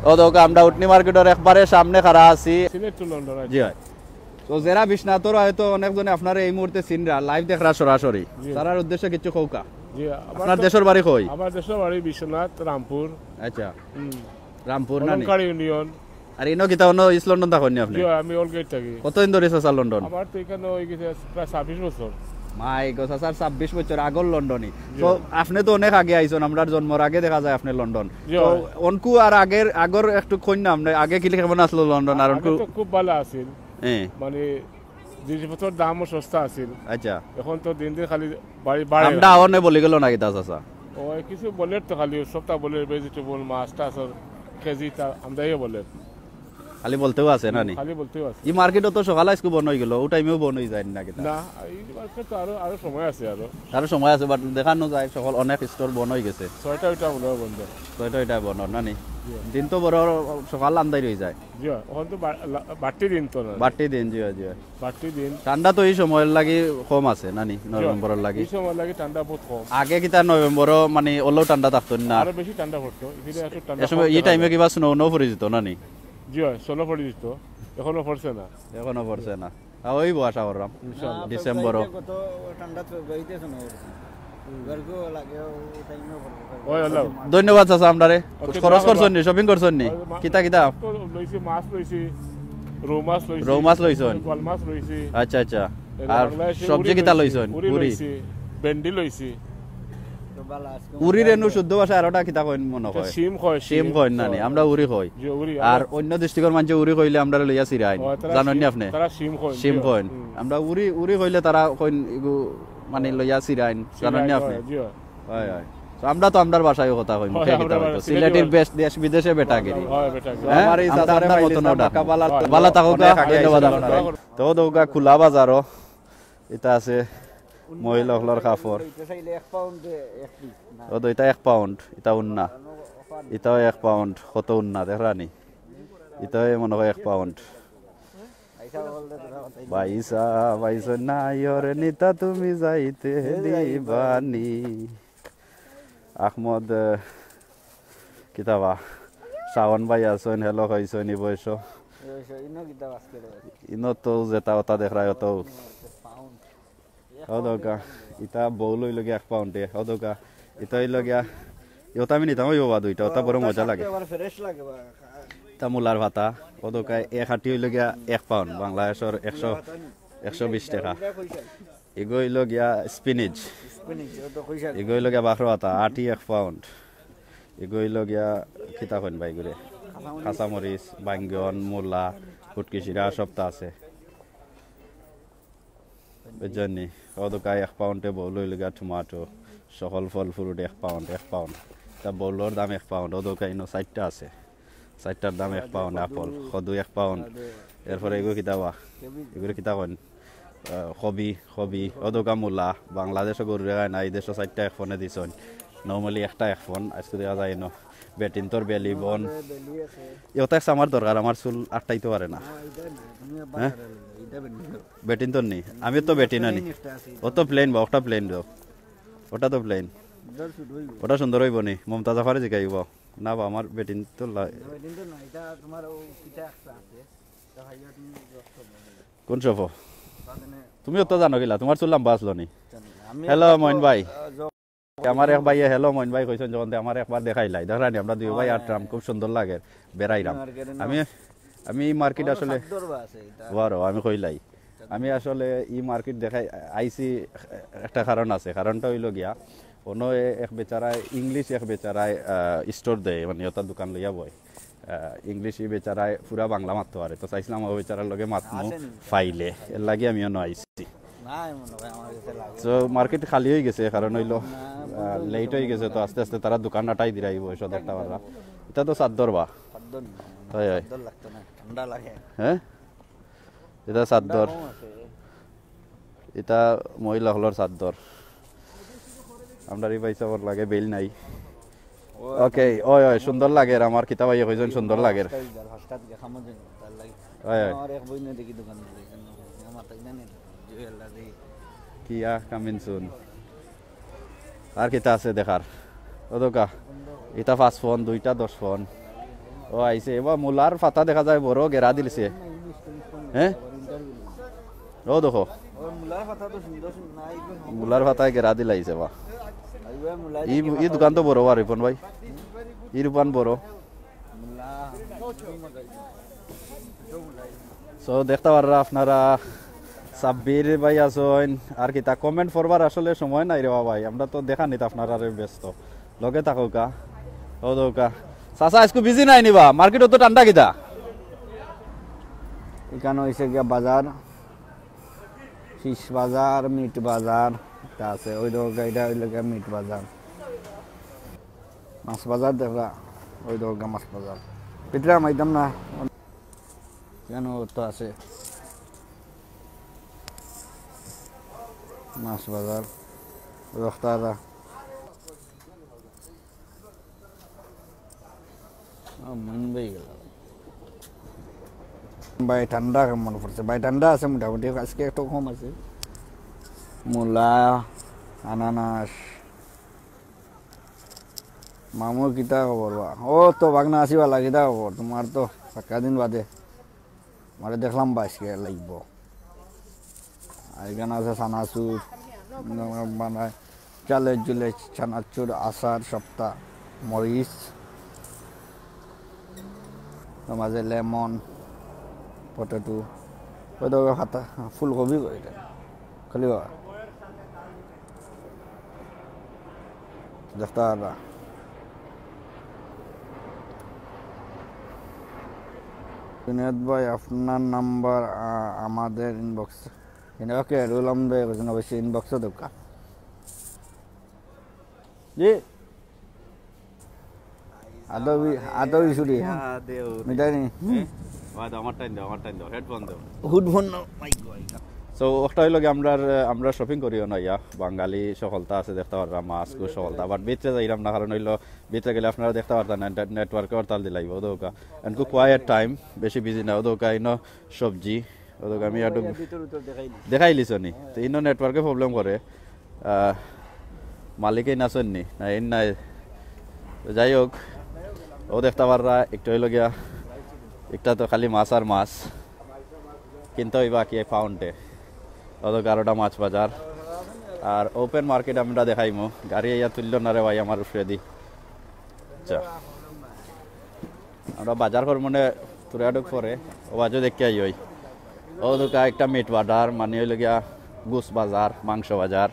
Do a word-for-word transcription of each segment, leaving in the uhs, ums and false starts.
তো দর্শক, আমরা উটনি মার্কেটর একবারে সামনে খাড়া আছি। সিলেট to লন্ডন, আচ্ছা। জি অয়। তো যারা বিশ্বনাথর হয়তো অনেকজনে আপনারা এই মুহূর্তে চিনরা, live দেখরা সরাসরি। জি। তারার উদ্দেশ্যে কিছু কউক্কা। জি, আমার আপনার তো দেশর বাড়ি কই? আমার দেশর বাড়ি বিশ্বনাথ, রামপুর। আচ্ছা। হুম। রামপুর না নি? অলংকার ইউনিয়ন। আর ইনো কিতা অনো East London থাকইন নি আপনে? জি, আমি Aldgate থাকি। কতদিন ধরি চাচা লন্ডন? আমার তো এখানে হয়ে গেছে প্রায় ছাব্বিশ বছর। My God, চাচার ছাব্বিশ বছর আগর লন্ডনি। জি। তো আপনে তো অনেক আগে আইছইন, আমরার জন্মর আগে দেখা যায় আপনে লন্ডন। জি, তো অয়। অনকু আর আগের, আগর একটু কইন না, আপনে আগে কিলা কেমন আছলো লন্ডন? আর আগে অনকু তো খুব ভালা আছিল। হ্যাঁ। মানে, জিনিসপত্রর দামও সস্তা আছিল। আচ্ছা। এখন তো দিন দিন খালি বাড়ি বাড়ে। আমরা আওয়ানে বলি গেল না কিতা চাচা? ও, কিছু বলের তো খালি, সবতা বলের, vegetable, মাছ টাছ, কেজি তা আমরাই বলের। খালি বলতেউ আছে না নি? খালি বলতেউ আছে। ই মার্কেটও তো সকাল আইজকু বন্ধ অই গেল, ও টাইমেও বন্ধ অই যায় না কিতা? না, এই মার্কেট তো আরো, আরো সময় আছে আরো। আরো সময় আছে, but দেখানো যায় সকাল অনেক store বন্ধ অই গেছে। ছয়টা ওইটা মনে হয় বন্ধ। ছয়টা ওইটা বন্ধ না নি? জি। দিন তো বড় সকাল আন্দাইর অই যায়। জি, এখন তো বা-, লা-, বাড়তি দিন তো না। বাড়তি দিন, জি, জি। বাড়তি দিন। ঠান্ডা তো ই সময়র লাগি কম আছে না নি? জি। নভেম্বরর লাগি। ই সময়র লাগি ঠান্ডা বহুত কম। আগে কিতা নভেম্বরও মানে অলেও ঠান্ডা থাকতো না? আরো বেশি ঠান্ডা পড়তো। এখানে এত ঠান্ডা এ সময় কম ই দেখা টাইমে যায়। কিবা snow উনো পড়ি যেত না নি? জি অয়, snow পড়ি যেত। এখনো পড়ছে না। এখনো পড়ছে না। তা অইবো আশা কররাম। ইনশাআল্লাহ। না, ডিসেম্বরও। ফেব্রুয়ারিতে কত ঠান্ডা, ফেব্রুয়ারিতে শোনা গেছে। হুম। ফেব্রুয়ারিও লাগে, ওই টাইমেও পড়বে, ফেব্রুয়ারি ওই হলো। মার্চ। ধন্যবাদ চাচা আমরারে। ওকে, খরচ দোয়া করবা। করছইন নি, shopping করছইন নি? ওই মা-, কিতা কিতা? তো লইছি, মাছ লইছি, রৌ মাছ লইছি, রৌ মাছ লইছইন? বোয়াল মাছ লইছি। আচ্ছা, আচ্ছা। এর আর বাংলাদেশে সবজি উরি কিতা লইছি, লইছইন? উরি উরি। লইছি, ভেন্ডি লইছি। তো ভালা আজকে উরির এনু শুদ্ধ ভাষা আরোটা কিতা কইন মনে এটা হয়? শিম কয়, শিম শিম। কইন না নি, হ্যাঁ। আমরা উরি কই। জি, উরি, আর আমরা অন্য district-র মানষে উরি কইলে আমরারে লইয়া চিরাইন। ও, তারা জানইন নি শিম, আপনে? তারা শিম কইন, শিম জি। কইন। হুম। আমরা উরি, উরি কইলে তারা কইন ইগু মানে লইয়া চিরাইন, চিরাইন, জানইন নি আপনে? জি। অয়, অয়। তো আমরা তো আমরার ভাষায়ও কথা কই, হয়, মুখে কিতা আমরার হইতো। ভাষা, সিলেটির সিলেটি বেশ দেশ বিদেশে বেটাগিরি। হয়, বেটাগিরি। হ্যাঁ? আমার এই আমরা চাচারে আমরার পাইলিস মতন না, ওটা। বাক্কা বালা, বালা থাকো, অনেক আগে ধন্যবাদ আইছিলাম আপনারে। আমরা। তো দৌকা খোলা বাজারও, ইতা আছে মহিলা অকলর কাপড়। এটা চাইলে এক পাউন্ডে এক পিস। না। ও তো ইতা এক পাউন্ড, ইতা উন্না। ইতাও এক পাউন্ড, কত উন্না, দেখরা নি? ইতাও মনে হয় এক পাউন্ড। পয়সা, পয়সা নাই ওরে নিতা তুমি যাইতে দিবানি। আহমদ, আহ, কিতাবা, শাওন ভাই আছইন, hello কইছইন, ই বয়স। ইনো তো যেটা ওটা দেখরায় অত। পাউন্ড। ও দৌকা, ইতা বউল অইল গিয়া এক পাউন্ডে। ও দৌকা, ইতা অইল গিয়া, ইতা আমি নিতাম অইব বা দুইটা, ওটা বড় মজা লাগে। আবার fresh লাগে বা। ইতা মূলার পাতা, ও দৌকা এক আটি অইল গিয়া এক পাউন্ড, বাংলাদেশর একশো, একশো বিশ টাকা। ইগু অইল গিয়া spinach। Spinach, ও তো কইছা। ইগু অইল গিয়া বাখরো পাতা, আটি এক পাউন্ড। ইগু অইল গিয়া কিতা কইন ভাই ঘুরে? কাঁচামরিচ। কাঁচামরিচ, বাইঙ্গন, মূলা, ফুটকি শিরা সবতা আছে। বুঝছইন নি? ও দৌকা এক পাউন্ডে বউল অইল গিয়া টমেটো, সকল ফল fruit এক পাউন্ড, এক পাউন্ড। তা বউলর দাম এক পাউন্ড, ও দৌকা ইনো চাইরটা আছে। চাইরটার দাম এক পাউন্ড, আপেল, কদু এক পাউন্ড। এরপরে এগু কিতা বা? এগুরে কিতা কইন? আহ, কবি, কবি, ও দৌকা মূলা, বাংলাদেশো গরুরে খায় না, ই দেশো চাইরটা এক পাউন্ডে দিছইন। Normally একটা এক পাউন্ড, আইজকু দেখা যায় ইনো। বেটিন্তর বেলি বন। বেলি আছে। ইটা একটা আমার দরকার, আমার চুল আটকাইতো পারে না। না, ইটা না, তুমি হ্যাঁ? বাজারে লইও, ইটা বেটিন্তর। বেটিন্তর নি? আমি তো বেটিন আনি। Plain একটা আছে। ও তো plain বা, ওটা plain দাও। ওটা তো plain। ওটা সুন্দর অইব। ওটা সুন্দর অইব নি? মমতাজ আফারে জিগাইব। না বা, আমার বেটিন্তর লা- না, বেটিন্তর না, ইটা তোমার ও কিতা একটা আছে। ইটা ভাইয়া তুমি নষ্ট করবে। কোন শফ? তার জন্য তুমি অত জানো কিলা? তোমার চুল লম্বা আছলো নি? জানি না। আমি Hello, একটা মইন তো, ভাই। আহ, জ- আমার এক ভাইয়ে hello মইন ভাই কইছইন যখন, তে আমার একবার দেখাইলাই। দেখরা নি, আমরা দুই ভাই হ্যাঁ। আটরাম, খুব সুন্দর লাগের, বেড়াইরাম। মার্কেটে না। আমি, আমি ই মার্কেট কোনো আসলে সাত দরবার আছে এটা। ওয়ারো, আমি কইলাই। আমি আসলে ই মার্কেট দেখাই আইছি একটা কারণ আছে। কারণটা অইল গিয়া, অনো এ-, এক বেচারায়, English এক বেচারায়, আহ, store দেয়, মানে ওটা দোকান লইয়া বয়। আহ, English ই বেচারায় পুরা বাংলা মাততো পারে। তো চাইছিলাম ও বেচারার লগে মাতমু আছে নি? পাইলে। এর লাগি আমি অনো আইছি। নাই মনে হয় আমার কাছে লাগে। So, মার্কেট খালি অই গেছে, কারণ অইল, না, আহ, late অই গেছে, তো আস্তে আস্তে তারা দোকান আটাই দিরা অইব, সদর টাওয়াররা। ইটা তো চাদ্দর বা? চাদ্দর না, হয়, হয়। চাদ্দর লাগতো না, ঠান্ডা লাগে। হ্যাঁ? ইটা চাদ্দর। ঠান্ডা কম আছে। ইটা মহিলা অকলর চাদ্দর। আমরার ই ভাইসাবর লাগে বেইল নাই। ও, OK, ওই, ওই, সুন্দর লাগের, আমার কিতা ভাইয়ে কইছইন সুন্দর লাগের। হাসকা দিকে, হাসকা দিকে, খামো যেন, তার লাগি। ওই, ওই। আমার এক বইনে দেখি দোকান দিলে, আমার তাই জানি, জুয়েল দাদি। Kia coming soon। আর কিতা আছে দেখার? ও দৌকা, ইটা পাঁচ পাউন্ড, দুইটা দশ পাউন্ড। ও আইছে, এবার মুলার পাতা দেখা যায় বড় গেরা দিলছে। হ্যাঁ? ও দেখো। মুলার পাতায় গেরা দিলাইছে বা। ই, ই দোকান তো বড় বা রিপন ভাই। ই দোকান বড়। So দেখতা পাররা আপনারা সাব্বির ভাই আছইন, আর কিতা comment পড়বার আসলে সময় নাই রে বা ভাই, আমরা তো দেখা নিত আপনারারে ব্যস্ত। লগে থাকউক্কা, ও দৌকা। চাচা, আইজকু busy নাই নি বা? মার্কেট অত ঠান্ডা কিতা? ইখান অইছে গিয়া বাজার, ফিশ বাজার, মিট বাজার, ইটা আছে, ওই দৌকা, ইটা অইলো গিয়া মিট বাজার। মাছ বাজার দেখরা, ওই দৌকা মাছ বাজার। ভিতরে হামাইতাম না, কেনে অত আছে। মাছ বাজার, রক্তারা। ও, মন বই গেল। ভাই, ঠান্ডা কেমন পড়ছে? ভাই, ঠান্ডা আছে মোটামুটি, আইজকে একটু কম আছে। মূলা, আনারস। মামু, কিতা খবর বা? ও তো ভাগনা আছি বালা, কিতা খবর? তুমার তো সাক্কা দিন বাদে। মারে দেখলাম বা আইজকে লাগবো। আর ইখান আছে চানাচুর, বানায় চালের জুলে চানাচুর, আচার, সবতা, মরিচ, তার মাঝে লেমন, পটেটো, ওই তো পাতা, ফুলকপি কই ইটা? খালি বা। দেখতা পাররা। জুনেদ ভাই, আপনার নাম্বার, আ, আমাদের ইনবক্স। এনে ওকে, রুল আমাদের অবশ্যই ইনবক্সে দরকার। জি। আদৌ বি-, আদৌ বিশুরি, হ্যাঁ। মিটানি। হ্যাঁ? ওই দাও, আমার টাইম দাও, আমার টাইম দাও, হেডফোন দাও। হেডফোন নাও, মাইক দাও, মাইক দাও। So, ওটা অইলো গিয়া আমরার, আমরা শপিং করিও না ইয়া, বাঙালি সফলতা আছে, দেখতা পাররা, মাছ, গুছ সফলতা। But ভিতরে যাইরাম না, কারণ অইলো ভিতরে গেলে আপনারা দেখতা পারতা না, নেট-, নেটওয়ার্কে হরতাল দিলাইবো, ও দৌকা। এনকু quiet time, বেশি বিজি না, ও দৌকা, ইনো সবজি, ও দৌকা আমি একটু ভিতর ভিতর দেখাইলি। দেখাইলিছ নি? তো ইনো নেটওয়ার্কে প্রবলেম করে। আহ, মালিক এইন আছইন নি? না, এইন নাই। তো যাই হোক, ও দেখতা পাররা, একটা অইলো গিয়া, একটা তো খালি মাছ আর মাছ। কিনতে অইবা কি এই পাউন্ডে? অত গারোটা মাছ বাজার। আর ওপেন মার্কেট আমরা দেখাইমু। গাড়ি আইয়া তুললো না রে ভাই আমার উপরেদি। আচ্ছা। আমরা বাজার করমু নে থুড়া ঢুক পরে, ও বাজু দেখি আই ওই। ও দৌকা একটা মিট বাজার, মানে অইলো গিয়া গুস বাজার, মাংস বাজার,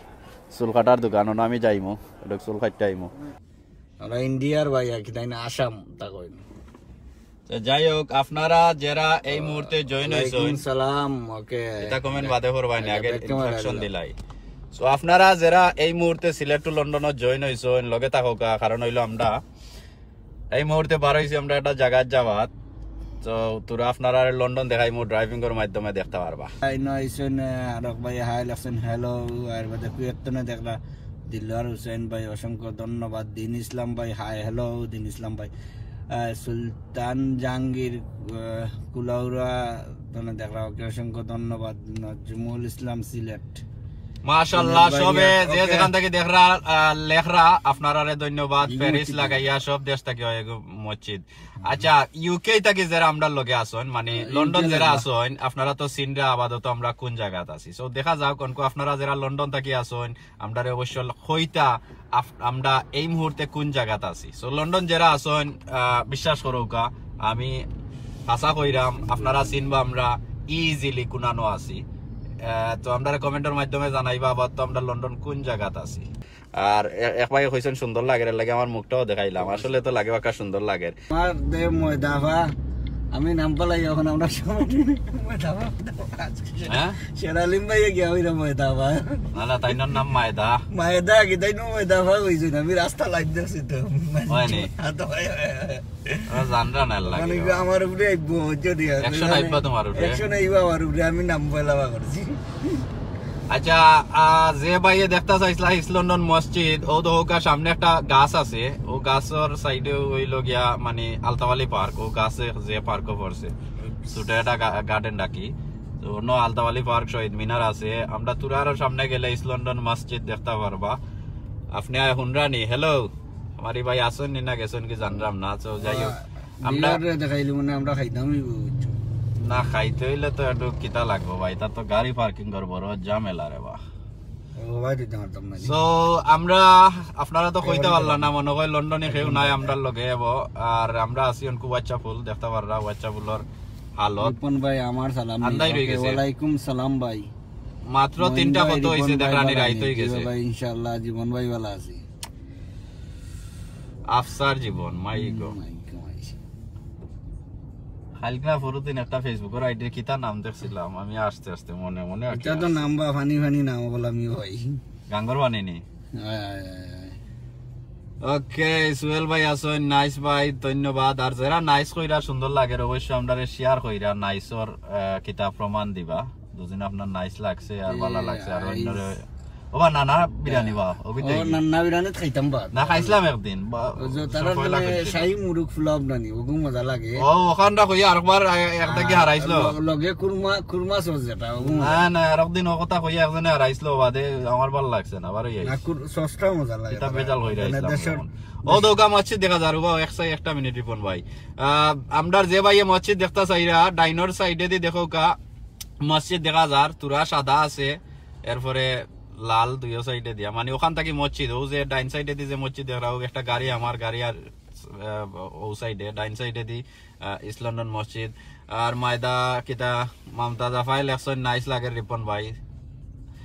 চুল কাটার দোকান, ওনো আমি যাইমু, একটু চুল কাটতে আইমু। আমরা ইন্ডিয়ার ভাই আর কি, তাই না? আসাম, তা কই না। তো যাই হোক, আপনারা যেরা এই মুহূর্তে জয়েন অইছইন, ওয়ালাইকুম সালাম, ওকে। এটা কমেন্ট বাদে পড়বায় না, আগে ইন্ট্রোডাকশন দিলাই। So আপনারা যেরা এই মুহূর্তে সিলেট টু লন্ডনো জয়েন অইছইন, লগে থাকউক্কা, কারণ অইলো আমরা এই মুহূর্তে বার অইছি আমরা একটা জাগাত যাওয়াত। তো থুড়া আপনারারে লন্ডন দেখাইমু, ড্রাইভিংর মাধ্যমে দেখতা পারবা। আইনো আইছইন, আহ, আরক ভাই হাই লেখছইন, হ্যালো, আর বাদে কুয়েত তনে দেখরা দিলওয়ার হুসেন ভাই, অসংখ্য ধন্যবাদ। দিন ইসলাম ভাই, হাই, হ্যালো, দিন ইসলাম ভাই। আহ, সুলতান জাহাঙ্গীর, আহ, কুলাউড়া তনে দেখরা, ওকে, অসংখ্য ধন্যবাদ। নজমুল ইসলাম সিলেট। মাশাআল্লাহ, সবে যে যেখান থাকি দেখরা, আহ, লেখরা, আপনারারে ধন্যবাদ। প্যারিস লাগাইয়া সব দেশ থাকি অয় এগু মসজিদ। আচ্ছা, ইউকে থাকি যেরা আমরার লগে আছইন, মানে, লন্ডন যেরা আছইন, আপনারা তো চিনরা আপাতত আমরা কুন জাগাত আছি। So দেখা যাউক, অনকু আপনারা যেরা লন্ডন থাকি আছইন, আমরারে অবশ্য কইতা, আপ-, আমরা এই মুহূর্তে কুন জাগাত আছি। So লন্ডন যেরা আছইন, আহ, বিশ্বাস করউক্কা, আমি হাছা কইরাম, আপনারা চিনবা আমরা ইজিলি কুনানো আছি। আহ, তো আমরারে কমেন্টর মাধ্যমে জানাইবা আবার তো আমরা লন্ডন কুন জাগাত আছি। আর এ-, এক ভাইয়ে কইছইন সুন্দর লাগের, এর লাগি আমার মুখটাও দেখাইলাম। আসলে তো লাগে বাক্কা সুন্দর লাগের। আমার দে ময়দাফা, আমি নাম পালাই অখন আমরা সবাই ময়দাফা। হ্যাঁ? শের আলিম ভাইয়ে গিয়া অইরা ময়দাফা। না, না, তাইনর নাম মায়দা। মায়দা কি তাইন ময়দাফা কইছইন? আমি রাস্তা লাইন দেখছি তো। অয় নি? হ্যাঁ, তো অয়, অয়, অয়। ওরা জানরা না লাগে মানে, রে। আমার উপরে আইবো, যদি আর একশো আইবা তোমার উপরে। একশো আইবা আমার উপরে, আমি নাম পয়লা করছি। আচ্ছা, আহ, যে ভাইয়ে দেখতা চাইছলা ইস্ট লন্ডন মসজিদ, ও তো ওকার সামনে একটা গাছ আছে, ও গাছর সাইডে অইলো গিয়া মানে আলতাওয়ালি পার্ক, ও গাছে যে পার্কও পড়ছে, ছোট একটা গা-, গার্ডেন ডাকি, তো অন্য আলতাওয়ালি পার্ক, শহীদ মিনার আছে। আমরা থুড়া আরো সামনে গেলে ইস্ট লন্ডন মসজিদ দেখতা পারবা। আপনে আয় হুনরা নি, হ্যালো, আমার ই ভাই আছইন নি না গেছইন কি জানরাম না, তো যাই হোক। আমরা ভিডিওরে দেখাইলে মানে আমরা খাইতামই বুঝছো। না, খাইতে অইলে তো একটু কিতা লাগবো ভাই, তার তো গাড়ি পার্কিং করার বড় ঝামেলা রে বা। ও ভাই, দিতে পারতাম না। So, আমরা, আপনারা তো কইতা পারলা না, মনে হয় লন্ডনে কেউ নাই আমরার লগে। আর আমরা আছি অনকু ওয়াচ্চাপুল, দেখতা পাররা ওয়াচ্চাপুলর হালত। রিপন ভাই, আমার সালাম আন্দাই নেই। রয়ে ওকে, গেছে। ওয়ালাইকুম সালাম ভাই। মাত্র মহিন তিনটা ভাই, কত রিপন হইছে, ভাই দেখরানি ভালা রাইত নেই। হয়ে গেছে। ভাই, ইনশাআল্লাহ জীবন ভাই ভালা আছি। আফসার জীবন, মাই গো। মাই গো, মাই। কালকে না পরদিন একটা Facebook-র আইডির কিতা নাম দেখছিলাম আমি, আস্তে আস্তে মনে মনে আর কি এটা তো আছে। নাম বা ফানি ফানি নাম বললাম ই ভাই। গাঙ্গর বানিনি। আয়, আয়, আয়, আয়। ওকে, সুহেল ভাই আছইন, নাইস ভাই, ধন্যবাদ। আর যারা নাইস কইরা সুন্দর লাগের, অবশ্য আমরারে শেয়ার কইরা নাইসর, আহ, কিতা প্রমাণ দিবা। দুদিন আপনার নাইস লাগছে আর এ, ভালা লাগছে, আর আইস। অন্যরে, ও বা নানা বিরিয়ানি বা, ওগি ও, দেখি। নান্না বিরিয়ানি খাইতাম বা। না, খাইছিলাম একদিন, বা, ও, যে তারা সব পয়লা মানে খাইছিল। শাহী মুরুগ ফুলাব নানি, ওগু মজা লাগে। ও, ওখানটা কইয়া আরেকবার, আ-, একটা কি আ, হারাইছিল? ল-, লগে কুরমা, কুরমা সস যেটা, ওগু মজা। না, না, আরেকদিন ও কথা কইয়া একজনে হারাইছিল, বাদে আমার ভালা লাগছে না, আবার ইয়ে। না, কুর-, সসটা মজা লাগে এটা তারা। ভেজাল কইরা মানে আইছিলাম দেশর যেমন। ও, দৌকা মসজিদ দেখা যার, বা, এক সাই-, একটা মিনিট, রিপন ভাই। আহ, আমরার যে ভাইয়ে মসজিদ দেখতা চাইরা, ডাইনর সাইডেদি দেখউক্কা, মসজিদ দেখা যার, থুড়া সাদা আছে, এরপরে লাল দুইও সাইডে দিয়া, মানে ওখান থাকি মসজিদ, ও যে ডাইন সাইডেদি যে মসজিদ দেখরা, ও একটা গাড়ি, আমার গাড়ি আর, আহ, ও সাইডে, ডাইন সাইডেদি, আহ, ইস্ট লন্ডন মসজিদ। আর মায়দা কিতা মামতা জাফাই লেখছইন, নাইস লাগে রিপন ভাই।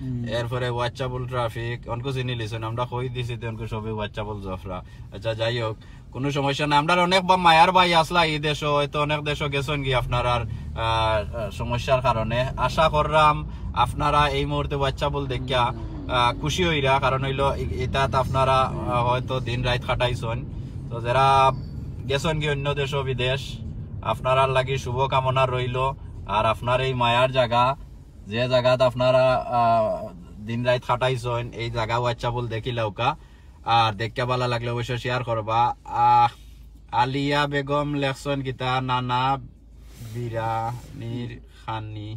হুম। এরপরে ওয়াচ্চাবুল ট্রাফিক, অনকু চিনি লিছইন, আমরা কই দিছি তে অনকু সবে ওয়াচ্চাবুল জফরা। আচ্ছা, যাই হোক, কোনো সমস্যা নাই। আমরার অনেক বা মায়ার ভাই আসলা এই দেশো, হয়তো অনেক দেশো গেছইন গি আপনারার, আহ, আহ, সমস্যার কারণে। আশা কররাম আপনারা এই মুহূর্তে ওয়াচ্চাবুল দেখিয়া, আহ, খুশি হইরা, কারণ হইলো ই-, ইতাত আপনারা, আহ, হয়তো দিন রাইত কাটাইছইন। তো যারা গেছইন গি অন্য দেশো বিদেশ, আপনারার লাগি শুভকামনা রইলো। আর আপনার এই মায়ার জাগা, যে জাগাত আপনারা, আহ, দিন রাইত কাটাইছইন, এই জাগা ওয়াচ্চাবুল দেখিলাউক্কা। আর দেখিয়া ভালা লাগলে অবশ্যই শেয়ার করবা। আহ, আলিয়া বেগম লেখছইন কিতা, নানা বিরানির খানি।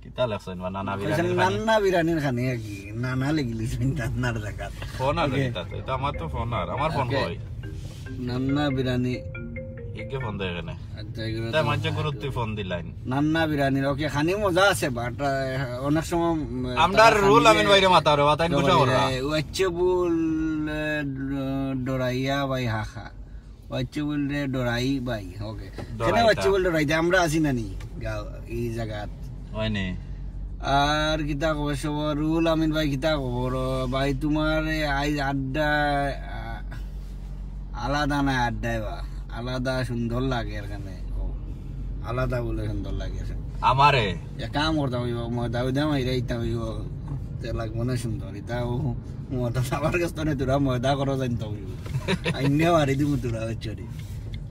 কিতা লেখছইন বা, নানা কইছেন বিরানির খানি? নান্না বিরানির খানি আর কি, নানা লেগিলিছইন নান্নার জাগাত। ফোন আর ওকে। কিতা তো, এটা আমার তো ফোন আর, আমার ফোন ওকে। কই? নান্না বিরানি। একে ফোন দেয় এখানে। আচ্ছা, এগুলো তাই তো মানছে গুরুত্ব ফোন দিলাইন। নান্না বিরানির, ওকে, খানি মজা আছে, but, আহ, অনেক সময়, উম, আমরা তারা খানি রুল আমিন যে বাইরে মাথা রে, মাথা তো গুছা বলে, কররা। আহ, ওয়াচ্চাবুল, আহ, ড-, ডরাইয়া ভাই হাখা। ওয়াচ্চাবুল রে ডরাই ভাই, ওকে। ডরাইতা। কেনে ওয়াচ্চাবুল ডরাইতা? আমরা আছি না নি? গাঁও, এই জাগাত। হয়নি? আর কিতা খবর সবর? রুহুল আমিন ভাই, কিতা খবর? ভাই, তোমার এই আইজ আড্ডা, আ, আলাদা না আড্ডায় বা? আলাদা সুন্দর লাগে এখানে। ও, আলাদা বলে সুন্দর লাগে এখানে। আমারে? এক কাম করতাম অইবো, ময়দা উদা মাইরা ইতা অইবো। তে লাগবো না সুন্দর। ইতা ও, ময়দা আমার কাছ থেকে তোরা ময়দা করো জানতে অইবো। আইনে মারি দিমু তোরা, বুঝছো নি?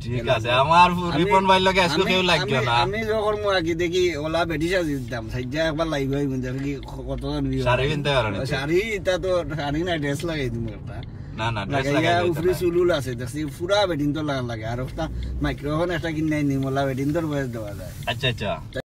ঠিক আছে, আমার ফু-, আমি, রিপন ভাইর লগে আজকে আমি, কেউ লাগবে আমি, না। আমি যখন মু আগে দেখি ওলা বেটি সাজি দিতাম, সাইজা একবার লাইভ অই মন দেখি ক-, কতজন view শাড়ি হয়। কিনতে পারো নি? শাড়ি, ইতা তো শাড়ি না, dress লাগাই দিমু একটা। না, না, dress লাগাইয়া লাগাই দিতে উপরে না। চুলুল আছে, দেখছি পুরা বেটিন তো লাগান লাগে। আর ওটা microphone একটা কিনে আনি, মোলা বেটিন তোর বয়স দেওয়া যায়। আচ্ছা, আচ্ছা।